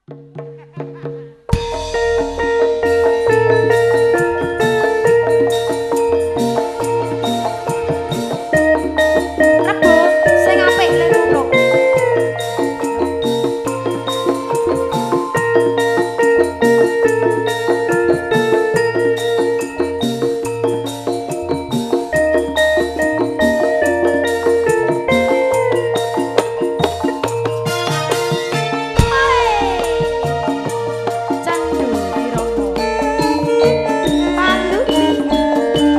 Rebo sing apik le ngono. Candu Wironggo Palu Bintang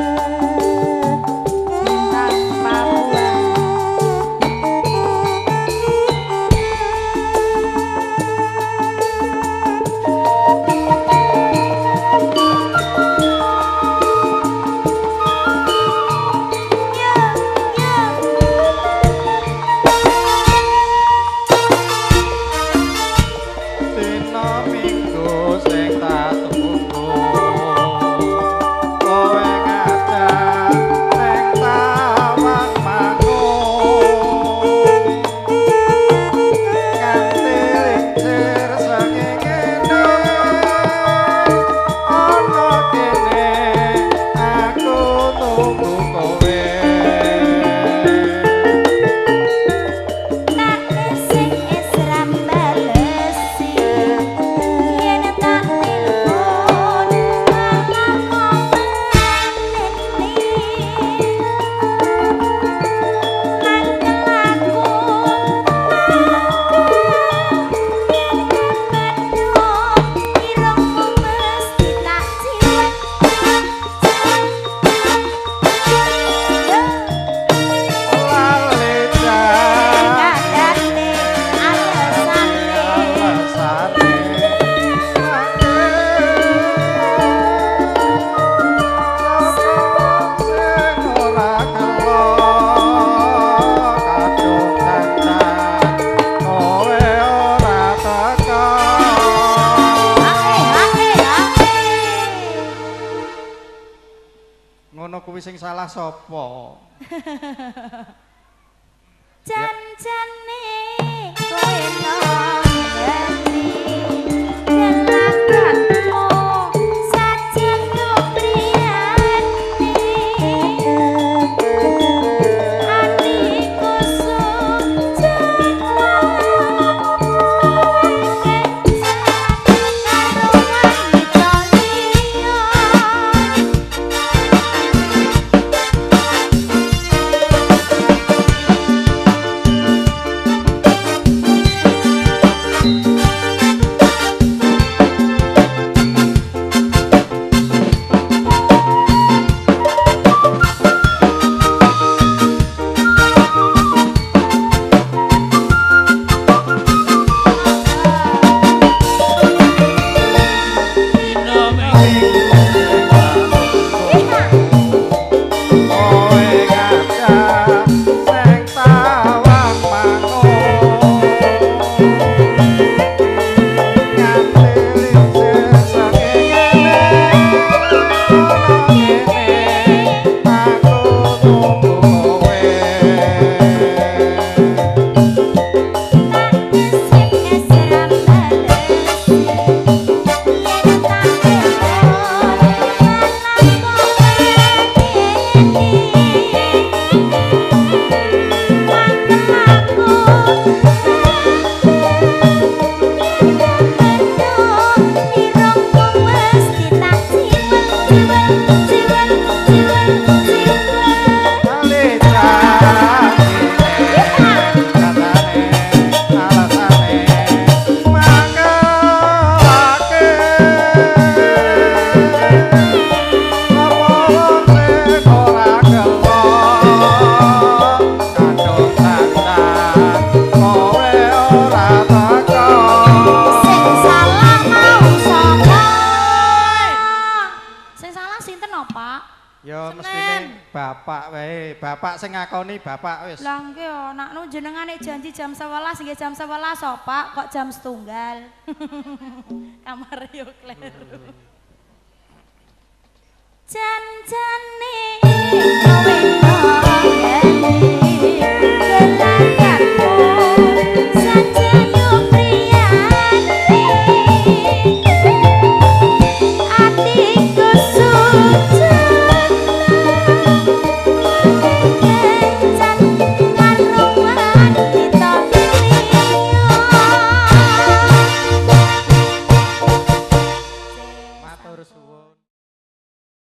Papua. Ya, ya. Dina Minggu sing tak tunggu, kowe ngajak ning Tawang Mangung, nganti lincir srengenge ana kene aku tunggu kowe. Tak SMS ra balesi, yen tak telepon malah kok meneni. Mangkel aku yen kepethuk irungmu mesti tak ciwet ciwet ciwet. Lali jan Kandhane alesane. Alasane sapa sing ora kelo kadung dandan kowe ora teka. Ae ae ae. Ngono kuwi sing salah sapa? Jan-jane kowe nang ngendi, gelagatmu sajen kepriyane, atiku sujan kowe kencan karo wanita liya. Dina Minggu Kowe ngajak sing Tawang Mangung, nganti lincir srengenge ana kene aku tunggu kowe. Tak SMS ra balesi, yen tak telepon malah kok meneni. Mangkel aku yen kepethuk irungmu mesti tak ciwel ciwel ciwel ciwel ciwel. Lali janjine katane alasane mangkelake sapa wong sing ora gelo kadung dandan kowe ora teka. Sing salah mau sapa? Sing salah sinten no, Pak? Ya Senin. Mestine bapak wae, bapak sing ngakoni bapak wis. Lah nggih yo, nak nu jenengane janji jam 11 nggih jam 11 so, Pak, kok jam setunggal. Kamar yo kleru. Jan-jane kowe